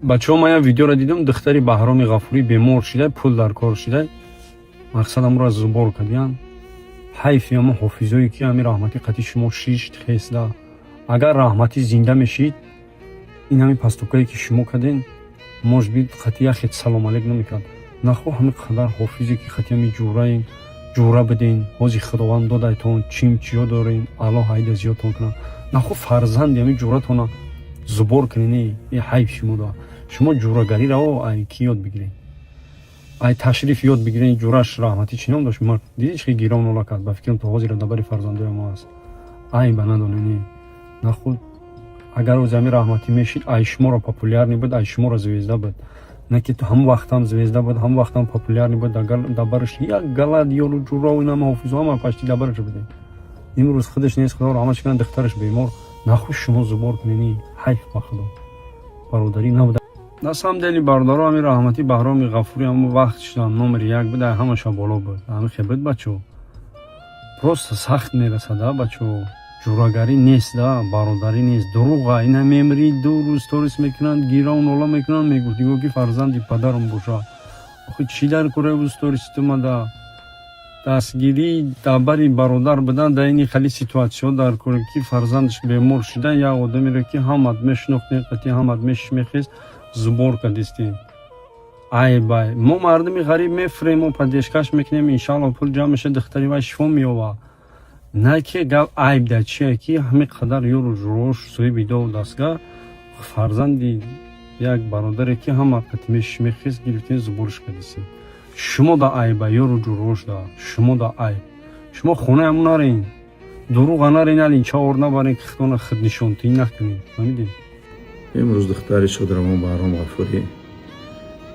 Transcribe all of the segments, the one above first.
Бачаҳо, ман як видеоро дидам, духтари Баҳроми Ғафурӣ бемор шида, пул дар кор шида, мақсад амро зубор кардиян. Ҳайфи ҳамо ҳофизое, ки ҳами раҳматӣ қати шумо шишт хеста. Агар раҳматӣ зинда мешид, ин ҳами пастукае, ки шумо карден, может быть, қати яхет салом алейк намекард. Нахо ҳами қадар ҳофизе, ки қати ҳами ҷураен, ҷура биден, ҳози Худованд додайтон, чим чиё дорен, Аллоҳ айда зиёдтон кунад. Нахо фарзанди ҳами ҷуратона зубор кунен, э ҳайф шумо да. Шумо ҷурагариро ай ки ёд бигиред? Ай ташриф ёд бигирен. Ҷураш раҳматӣ чӣ ном дошт? Диди, чӣ гирон нола кард? Ба фикрам, то ҳозира дабари фарзандои мо аст. Ай ба надонени. Нахуд агар ози ҳами раҳматӣ мешид, ай шуморо популярный буд, ай шуморо звезда буд. Не ки ҳамон вақтам звезда буд, ҳамон вақтам популярный буд. Агар дабараш як галат ёру ҷурао, инама ҳофизо ҳама пашти дабараш будем. Имрӯз худаш нест, Худо раҳматш кунад, духтараш бемор, нахуш шумо зубор кунени. Ҳайф, ба Худо, бародарӣ набуда. На самом деле, бародаро, ҳами раҳматӣ Баҳроми Ғафурӣ ҳамон вақт шудам номери як буд, ай ҳамаша боло буд. Ҳами хе буд, бачаҳо. Просто сахт мерасад, а бачаҳо. Ҷурагарӣ нест да, бародарӣ нест, дурӯға. Ина мемри, 2 рӯз сторис мекунанд, гирав нола мекунанд, мегуфт, ки фарзанди падарам боша. Охи чӣ дар кораи сторис тумада? Дастгирӣ дабари бародар будан дар ини хали ситуатсиё дар коре, ки фарзандаш бемор шуда, як одамеро, ки ҳамат мешинохтем, қати ҳамат мешмехест, зубор кардистем. Ай бай, мо мардуми ғариб мефурем, мо поддержка ш мекунем, иншалло, пул ҷамъ меша, духтари вай шифо меёвад. На ки гап айб дар чие, ки ҳами қадар ёру ҷурош соҳиби дову дастгоҳ, фарзанди як бародаре, ки ҳама қати мешмехест, гирифтем, зуборш кардистем. Шумо да айба, ёру ҷурош да шумо да айб. Шумо хонаяму нарен, дурӯға нарен, алинча ор набарен, ки худона худнишонтӣ накунед, фаҳмидед? Имрӯз духтари шодравон Баҳром Ғафурӣ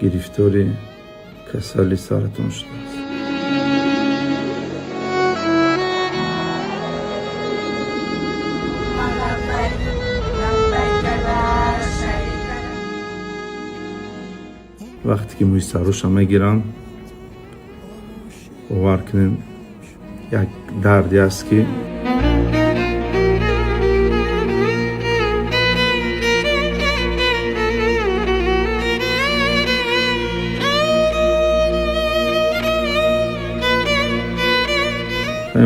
гирифтори касали саратон шудааст. Вақте ки мӯи саруша мегиранд, бовар кунед, як дарде аст, ки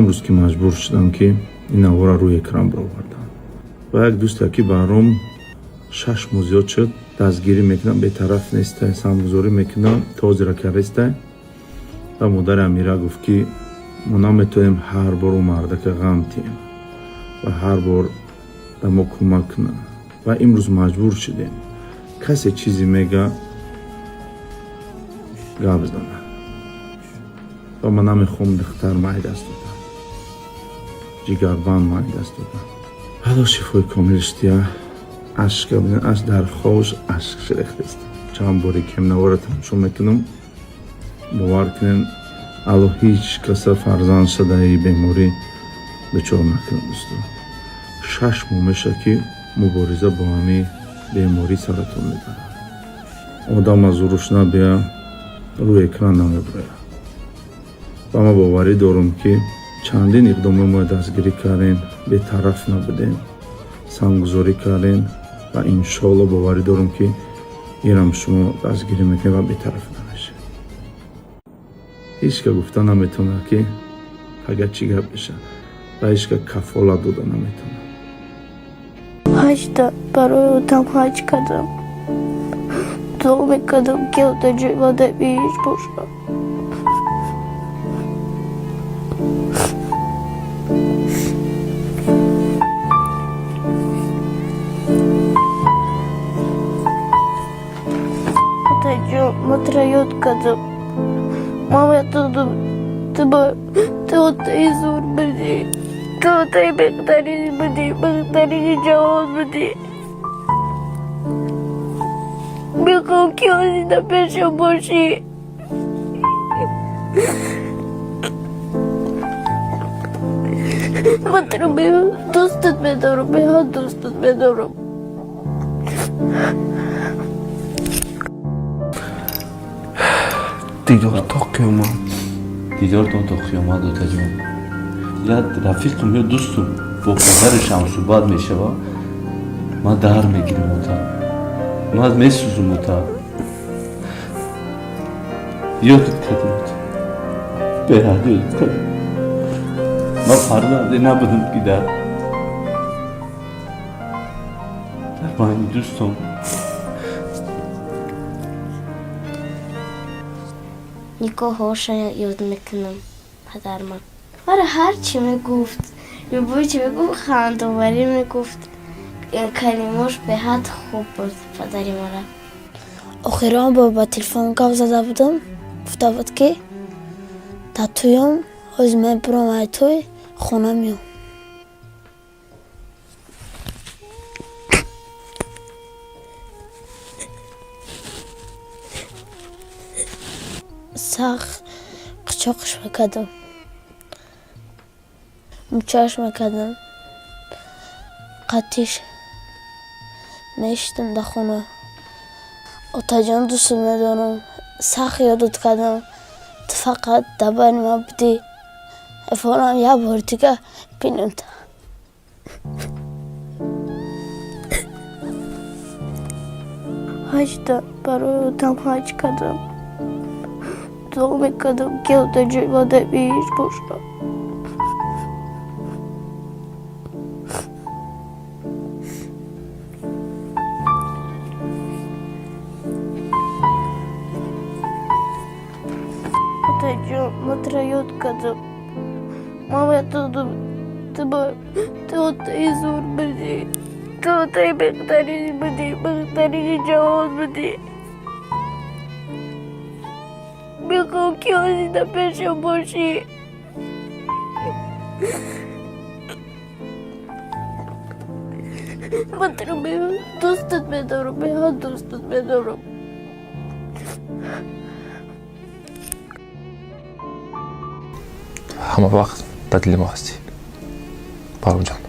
имрӯз ки маҷбур шудам, ки ин навора рӯи экран баровардам. Ва як дӯсте, ки Баҳром 6 моҳ зиёд шуд дастгирӣ мекунам, бетараф нестай, самгузорӣ мекунам, то ҳозира карестай. Ва модари Амира гуфт, ки мо наметавонем ҳар бор ӯ мардака ғам тиҳем ва ҳар бор ба мо кӯмак кунад. Ва имрӯз маҷбур шудем, касе чизе мега, гап зана. Ва ман намехоҳам духтар май даст додам, ҷигарбанд май даст додам. Алло шифои комилш дия. Ашка аш дар ховш ашк ширехтест. Чанд боре кем навора тамошо мекунам, бовар кунем, Алло ҳеҷ каса фарзанд шадаи беморӣ дучор накунад. Дӯсто, 6 моҳ меша, ки мубориза бо ҳами беморӣ саратон мебарад. Одам аз уруш набия, рӯи экран намеброяд. Ва ман боварӣ дорам, ки чандин иқдоми мо дастгирӣ кардем, бетараф набудем, самгузорӣ кардем ва иншоалло боварӣ дорам, ки инам шумо дастгирӣ мекунед ва бетараф намешед. Ҳеҷ ка гуфта наметавонад, ки агар чӣ гап бешад, ва ҳеҷ ка кафолат дода наметавонад. Ҳаҷда барои одам ҳаҷ кардам, дуо мекардам, ки дар ҷои ман дар биҳишт бошад. Отаҷон, ман туро ёд кардам. Мама, я ту отаи зур будӣ, ту отаи беҳтарин будӣ, беҳтарини ҷаҳон будӣ. Мехоҳам, ки ҳозир пешам бошӣ. Ман туро дӯстат медорам, беҳад дӯстат медорам. Дидор то қиёмат. Дидортон то қиёмат, отаҷон. Як рафиқам ё дӯстум бо падараш ҳамсӯҳбат мешава, ман дар мегирам, ота. Ман месӯзум ота. Ёдат кардам ота. Беҳад ёдат кардам. Ман фарзанде набудам ки дар байни дӯстон. Никоҳоша ёд мекунам, падарман. Мара ҳар чӣ мегуфт, любой чӣ мегуфт, хандоварӣ мегуфт. Калимош беҳад хуб буд падари мара. Охирон бор ба телефон гап зада будам, гуфта буд, ки дар тӯём, ҳозир мебурам ай тӯй, хона меом. Сахт қучоқш мекардам, мучаш мекардам, қатиш мешидам дар хона. Отаҷон, дӯстат медорам, сахт ёдат кардам. Ту фақат дар байни ман будӣ. Эфорам як бори дига бинем та. Ҳаҷда барои отам ҳаҷ кардам. Дуо мекардам, ки отаҷои ман дар биҳишт бошад. Отаҷон, ман туро ёд кардам. Мама, я ту отаи зур будӣ. Ту отаи беҳтарини будӣ, беҳтарини ҷаҳон будӣ. Мехоҳам, ки ҳозир дар пешам бошӣ. Ман туро дӯстат медорам, беҳад дӯстат медорам. Ҳама вақт дар дили мо ҳастӣ, Баҳромҷон.